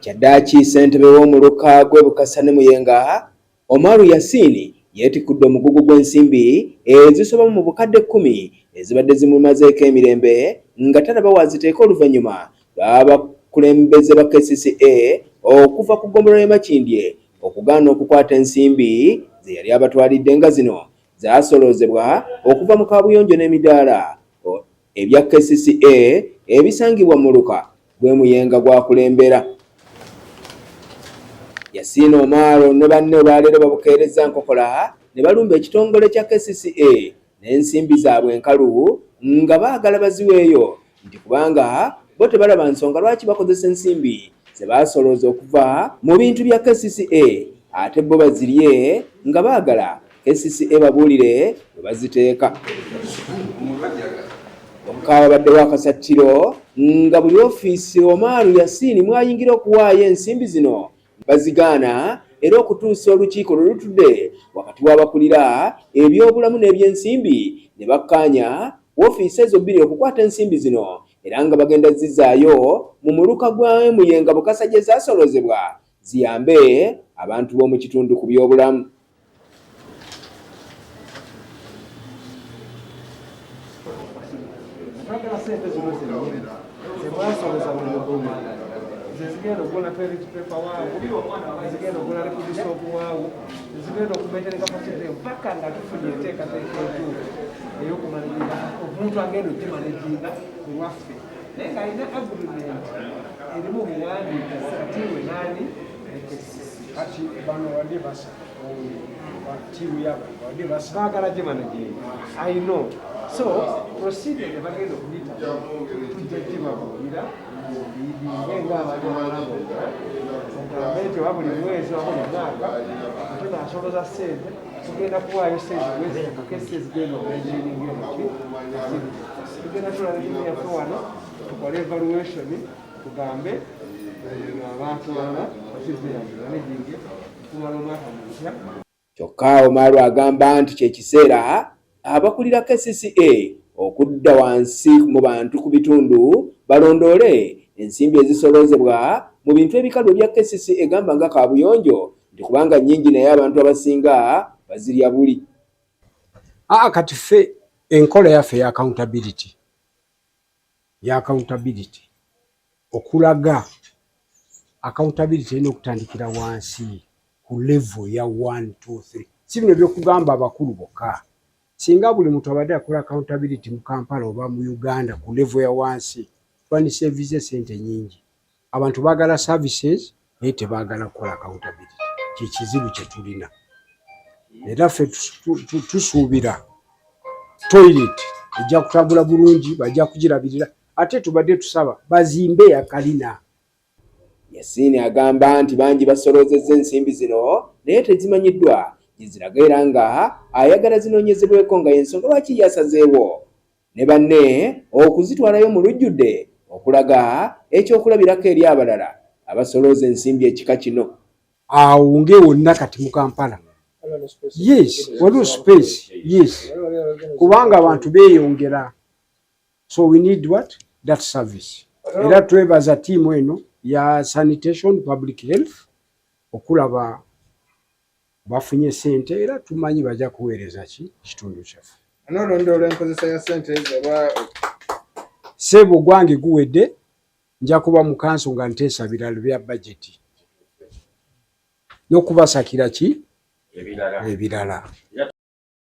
Kyaddaaki ssentebe w'omuluka gw'e Bukasa ne Muyenga, Omaru Yasini yeetikkudde omugugu gw'ensimbi ezisoba mu bukadde 10 ezibadde zimumazeeko emirembe nga talaba w'aziteeka oluvannyuma lw'abakulembeze ba KCCA okuva ku ggombolola y'e Makindye okugaana okukwata ensimbi ze yali abatwalidde nga zino zaasoloozebwa okuva mu kaabuyonjo n'emidaala ebya KCCA ebisangibwa mu muluka gw'e Muyenga gw'akulembera. Yasin Omaro ne banne olwaleero babukeerezza nkokola ne balumba ekitongole kya KCCA n'ensimbi zaabwe enkalu nga baagala baziweeyo nti kubanga bo tebalaba nsonga lwaki bakozesa ensimbi ze baasolooza okuva mu bintu bya KCCA ate bo bazirye nga baagala KCCA babuulire we baziteeka. Kyokka wabaddewo akasattiro nga buli ofiisi Omar Yasin mw'ayingira okuwaayo ensimbi zino bazigaana era okutuusa olukiiko lwe lutudde wakati w'abakulira ebyobulamu n'ebyensimbi ne bakkaanya woofiisi ezo bbiri okukwata ensimbi zino era nga bagenda zizaayo mu muluka gwa Muyenga Bukasa gye zaasolozebwa ziyambe abantu b'omu kitundu ku byobulamu. Twagala sente zino zennyini ze mwasoloza mu mugumu zezigenda okugula toilet paper waawo, zezigenda okugula liquid soap waawo, zezigenda okumaintaininga facility mpaka nga tufunye enteekateeka entuufu ey'okumanaginga omuntu agenda ogimanaginga ku lwaffe, naye ng'alina agreement erimu obuwandiike wakati we naani. Kati bano wadde basa tiimu y'abantu wadde basa baagala gimanaginga, I know. So procedure gye bagenda okuyita tujja gibabuulira biyidinge ng'abantu abalala bonna, ogambe nti oba buli mwezi oba buli mwaka tunaasoloza ssente, tugenda kuwaayo ssente mwezi mukese ezigenda okumaintaininga enoki. Tugenda tulaba tiimu yaffe wano, tukole evaluation, tugambe abantu bana facility yange managinge okumala omwaka mupya. Kyokka Omaru agamba nti kye kiseera abakulira KCCA okudda wansi mu bantu ku bitundu balondoole ensimbi ezisoloozebwa mu bintu ebikalu ebya KCCA egamba nga kaabuyonjo nti kubanga nnyingi naye abantu abasinga bazirya buli. Aa, kati ffe enkola yaffe ya accountability, okulaga accountability erina okutandikira wansi ku level ya 1 2 3, si bino byokugamba abakulu bokka. Singa buli muntu abadde akola accountability mu Kampala oba mu Uganda ku level ya wansi, twandisevize sente nyingi. Abantu baagala services naye tebaagala kukola accountability, kyekizibu kye tulina. Era ffe tusuubira toilet ejja kutambula bulungi, bajja kugirabirira, ate tubadde tusaba bazimbe akalina. Yasini agamba nti bangi basoloozezza ensimbi zino naye tezimanyiddwa gye ziraga era nga ayagala zinoonyezebweko nga y'ensonga lwaki yasazeewo ne banne okuzitwalayo mu lujjudde okulaga ekyokulabirako eri abalala abasolooza ensimbi ekika kino. Awo ngewonna kati mu Kampala, yes, waliwo space, yes, kubanga abantu beeyongera, so we need what that service. Era twebaza tiimu eno ya sanitation, public health okulaba bafunye sente, era tumanyi bajja kuweereza ki kitundu kyaffe. Onoolondoola enkozesa ya ssente ezo oba? Seebo gwange guwedde, nja kuba mu kanso nga nteesa birala bya bajeti n'okubasakira ki ebirala.